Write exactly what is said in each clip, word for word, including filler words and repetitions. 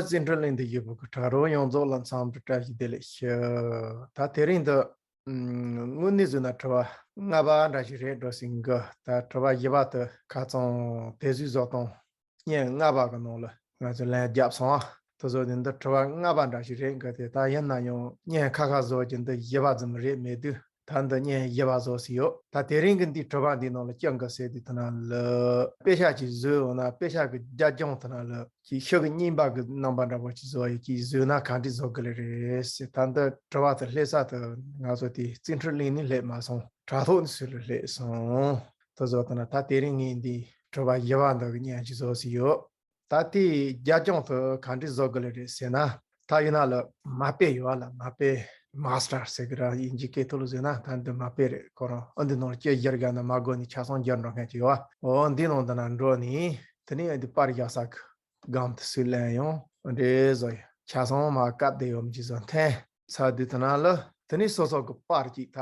རྩིས་འཕྲུལ་གླིང་དུ་ཡོད་པའི་གྲྭ་རོགས་ཡོངས་རྫོགས་ལ་འཚམས་འདྲི་བཀྲ་ཤིས་བདེ་ལེགས་ཞུ། ད་དེ་རིང་འདི་དངོས་གནས་བཟོས་ན་དྲི་བ་ལྔ་པ་འདྲ་ཞིག་རེད་འགྲོ་ཟིན་གི། ད་དྲི་བ་བཞི་པ་དེ་ཁ་རྩང་དེ་བཟོས་བཟོ་སྟངས་བརྙན་ལྔ་པ་གི་ནང་ལ་ང་ཚོས་ལན་བརྒྱབ་སོང་ཨ། དེ་ཚོ་དེ་འདི་དྲི་བ་ལྔ་པ་འདྲ་ཞིག་རེད་འགི། དེ་ད་ཡིན་ན་ཡང་བརྙན་ཁ་ཁ་བཟོ་རྒྱུ་འདི་བཞི་པ་ཙམ་རེད་མེད་དུས། ད་འདི་བརྙན་བཞི་པ་བཟོ་ཟིན་ཡོད། ད་དེ་རིང་གི་འདིའི་དྲི་བ་འདིའི་ནང་ལ་སྐྱོན་གི་ཟེར་དུས་དེ་ན་ལ་དཔེ་ཆ་ཅིག་བཟོས་འོང་ན་དཔེ་ཆ་གི་རྒྱབ་ལྗོངས་དེ་ན་ལ་ཅིག་ཤོག་གི་རྙིང་པ་གི་རྣམ་པ་འདྲ་པོ་ཅིག་བཟོ་ཡོད། ཅིག་བཟོས་ན་ག་འདྲ་བཟོ་དགོས་ལེ་རེད་ཟེར། ད་འདི་དྲི་བ་དེ་སླེབས་ས་དེ་ང་ཚོ་དེ་རྩིས་འཕྲུལ་གླིང་ནས་སླེབས་མ་སོང་། དྲ་ཐོག་ནས་སུ་ལ་སླེབས་སོང་། དེ་བཟོ་དེ་ན་ད་དེ་རིང་ངས་འདི་དྲི་བ་བཞི་པ་འདི་གི་བརྙན་ཅིག་བཟོ་ཟིན་ཡོད། ད་ལྟའི་རྒྱབ་ལྗོངས་དེ་ག་འདྲ་བཟོ་དགོས་ལེ་རེད་ཟེར་ན། ད་ཡིན་ན་ལ་མ་དཔེ་ཡོད་ལ་མ་དཔེ་མ་སི་ཊར་ཟེར་གི་ར་དབྱིན་ཇི་སྐད་ཐོག་ལ་བཟོས་ན། ད་འདི་མ་དཔེ་རེད། ཁོ་རང་ཨ་འདི་ནང་ལ་སྐད་སྒྱུར་དགོས་ན་མ་དགོས་ནི་ཆ་ཚང་སྒྱུར་འགྲོ་མཁན་ཅིག་ཡོད། འོ་འདི་ནང་འདི་ན་འགྲོ་ནི་དེ་ནས་ཨ་འདི་པར་བཞག་ས་གི་སྒམ་དེ་སུས་ལེན་ཡོང་འདྲེ་བཟོ་ཡ་ཆ་ཚང་མ་བཀབ་བསྡད་ཡོད་མི་ཅིག་བཟོ་འཐེན་ཚར་དུས་དེ་ན་ལ་དེ་ནས་སོ་སོ་གི་པར་ཅིག་ད་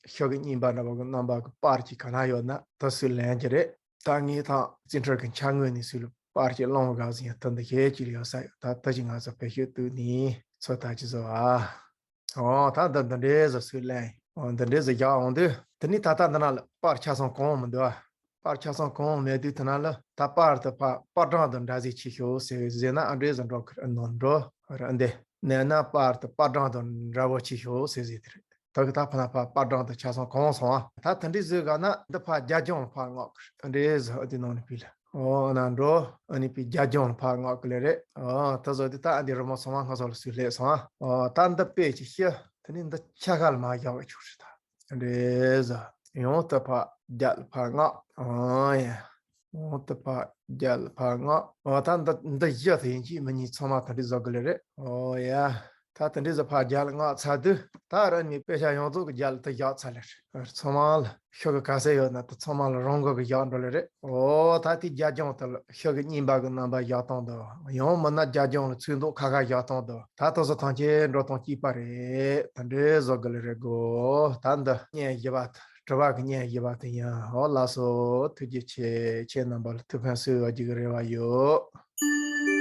ཤོག་གི་རྙིང་པ་འདྲ་པོ་གི་རྣམ་པ་གི་པར་གྱི་ག་ན་ཡོད་ན་དེ་སུས་ལེན་གྱི་རེད། ད་ངས་ཐང་རྩིས་འཕྲུལ་གྱི་འཆར་ངོས་ནས་སུས་ལ་པར་གྱི་སློང་བ་ག་ཟིན་ཡང་དེ་འདི་ཤེས་ཀྱི་ཡོད་ས་ཡོད། ད་ད་ཅི་ང་ཚོ་བེད་སྤྱོད་བཏུས་ནས་ཚོད་ལྟ་ཅི་བཟོ་ཨ། ཨོ་ད་འདི་འདི་འདྲའི་བཟོ་སུས་ལེན། ཨོ་འདི་འདྲའི་བཟོ་རྒྱག་འོང་དུས་དེ་ནས་ད་ལྟ་འདི་ན་ལ་པར་ཆ་ཚང་གང་མི་འདུག་ཨ། པར་ཆ་ཚང་གང་མེད་དུས་དེ་ན་ལ་ད་པར་དུ་ཕ་པར་གྲངས་དུ་འདྲ་ཟིག་ཆེ་ཤོས་ཟེར་ཟེར་ན་ཨ་འདྲའི་བཟོ་འགྲོ་ཁར་ནོར་འགྲོ་ར་འདི་ནས་ན་པར་དུ་པར་གྲངས་དུ་འདྲ་བོ་ཆེ་ཤོས་ཟེར་ཟེར་དེ་རེད། ད་གི་ད་ཕ་ན་ཕ་པར་གྲངས་དུ་ཆ་ཚང་གང་སོང་ཨ། ད་དེ་འདྲའི་བཟོས་ག་ན་འདི་ཕ་རྒྱབ་ལྗོངས་ལ་ཕ་མངགས་ཁར་ཨ་འདྲའི་བཟོ་ཨ་དེ་ནང་ནས་ཕི་ལ་ཨོ་ན་འགྲོ་ཨ་ནི་ཕི་རྒྱབ་ལྗོངས་ལ་ཕ་མངགས་གི་ལེ་རེད། ཨོ་ད་བཟོ་དེ་ད་ཨ་འདི་རི་མོ་ཚང་མ་སྔ་སོ་ལ་སུས་སླེབས་སོང་ཨ། ཨོ་ད་འདི་དཔེ་ཅིག་ཤི་དེ་ནི་འདི་ཆ་ཁ་ལ་མ་བཞག་པ་ཆོག་ཤི་ད། རེད་ཟ། ཡང་དུ་ཕ་རྒྱལ་ཕ་ངག་ཨང་ཡ། ཡང་དུ་ཕ་རྒྱལ་ཕ་ངག་འོ་ད་འདི་འདི་བཞི་དེ་ཡིན་གྱི་མི་གཉིས་ཚང་མ་དེ་འདྲའི་བཟོ་དགོས་ལེ་རེད། ཨོ་ཡ། ད་དེ་འདྲའི་བཟོ་ཕ་རྒྱལ་ངག་ཚར་དུས་ད་ར་ནི་དཔེ་ཆ་ཡོངས་རྫོགས་ཀྱི་རྒྱལ་དུ་བཞག་ཚར་ལེ་རེད། ཚང་མ་ལ་ཤོག་གི་ག་ཚད་ཡོད་ན་དེ་ཚང་མ་ལ་རང་འགོ་གི་བཞག་འགྲོ་ལེ་རེད། ཨོ་ད་དེ་རྒྱབ་ལྗོངས་དེ་ལ་ཤོག་གི་རྙིང་པ་གི་རྣམ་པ་བཞག་སྟངས་དང་ཡང་མིན་ན་རྒྱབ་ལྗོངས་ལ་ཚོན་མདོག་ཁ་ཁ་བཞག་སྟངས་དང་ད་དེ་ཚོ་ཐམས་ཅད་འགྲོ་སྟངས་གཅིག་པ་རེད། དེ་འདྲའི་བཟོ་དགོས་ལེ་རེད་གོ། ད་འདི་བརྙན་བཞི་པ་དེ་དྲི་བ་གི་བརྙན་བཞི་པ་དེ་ཡིན། ཨོ་ལགས་སོ། ཐུགས་རྗེ་ཆེ། ཁྱེད་རྣམ་པ་ལ་ཐུགས་ཕན་གསོས་པ་ཅིག་གི་རེ་བ་ཡོད།